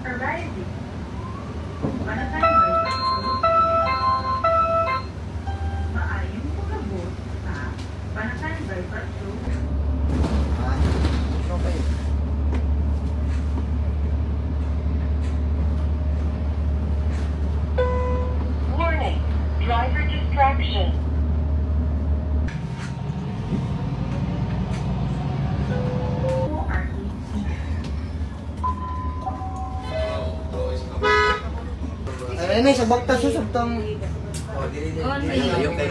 Arriving. Panatay. Maayong pag-abot sa Panatay Bypass Road. Warning, driver distraction. Ay, nay, sa bakta susubtang. Ayaw kay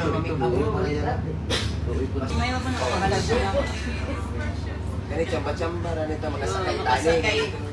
Kani chamba-chamba ra nito makasakay tani.